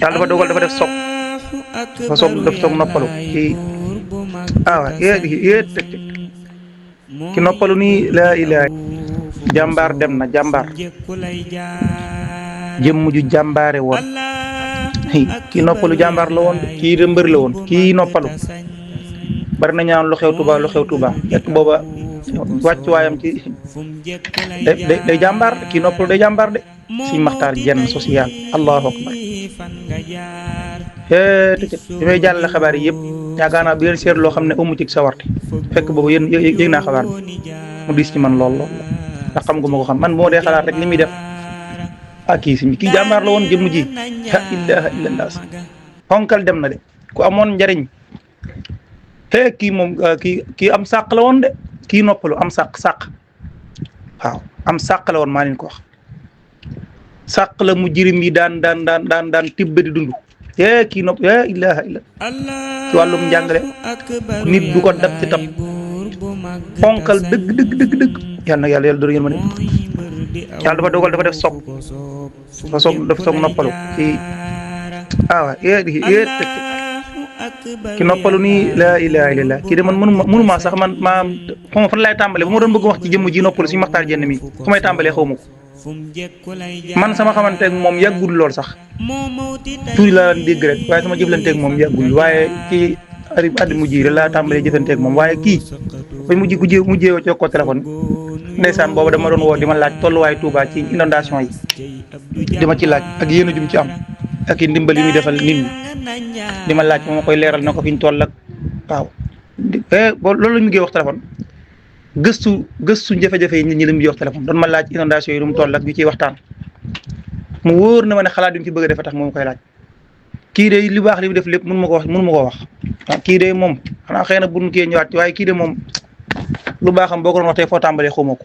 yàlla dafa dogal dafa def soog def soog noppalu kii ki noppalu nii laa ilaaha jàmbaar dem na jàmbaar jëmm ju jàmbaare woon kii noppalu jàmbaar la woon kii de mbër la woon kii noppalu bari na ñaan lu xew Tuuba fekk booba wàccuwaayam ci day jàmbaar kii noppalu day jàmbaar de si maxtaar jenn social allahu akbar bi may jàllale xabaar yi yëpp yaakaar naa bi ngeen seet loo xam ne amu ci sawarte fekk boobu yéen yëg naa xabaar bi mu diis ci man lool ndax xam gu ma ko xam man moo dee xalaat rek li muy def kii jàmbaar la woon jëmm ji la ilaha illallah fonkal dem na de ku amoon njariñ kii moom kii am sàq la woon de kii noppalu am sàq waaw am sàq la woon maa leen ko wax sàq la mu jirim yi daan tibba di dund kii nopp la ilaha illallah ci wàllum njàngale nit du ko dab ci tab fonkal dëgg yàlla na yàlla dor ngeen ma ne yàlla dafa dogal dafa def dafa soog noppalu kii ki noppalu nii laa ilaha illallah kii de man mënuma sax man maa xaw ma fan laay tàmbalee ba ma doon bëgg wax ci jëmm ji noppalu suñu maxtaar jenn mi fu may tàmbalee xaw ma ko man sama xamanteeg moom yàggul lool sax tuuti laa dégg rek waaye sama jëflanteeg moom yàggul waaye kii addi mujj yi rek laa tàmbalee jëflanteeg moom waaye kii ba mujjee woo ko téléphone ndeysaan boobu dama doon woo di ma laaj tolluwaay Touba ci inondation yi di ma ci laaj ak yéen a jum ci am ak i ndimbal yi muy defal nit ñi di ma laaj moo ma koy leeral na ko fi ñu toll ak waaw loolu la ñu ngi wax téléphone gëstu jafe-jafe yi nit ñi la muy wax téléphone doon ma laaj inondation yi lu mu toll ak ñu ciy waxtaan mu wóor na ma ne xalaat bi mu ci bëgg a defa tax moo ma koy laaj kii de li baax li mu def lépp mënu ma ko wax kii de moom xanaa xëy na bu ñu kii ñëwaat waaye kii de moom lu baaxam boo ko doon wax tey foo tàmbalee xamoo ko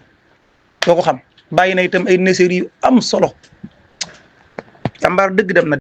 doo ko xam bàyyi na itam ay neseer yu am solo jàmbaar dëgg dem na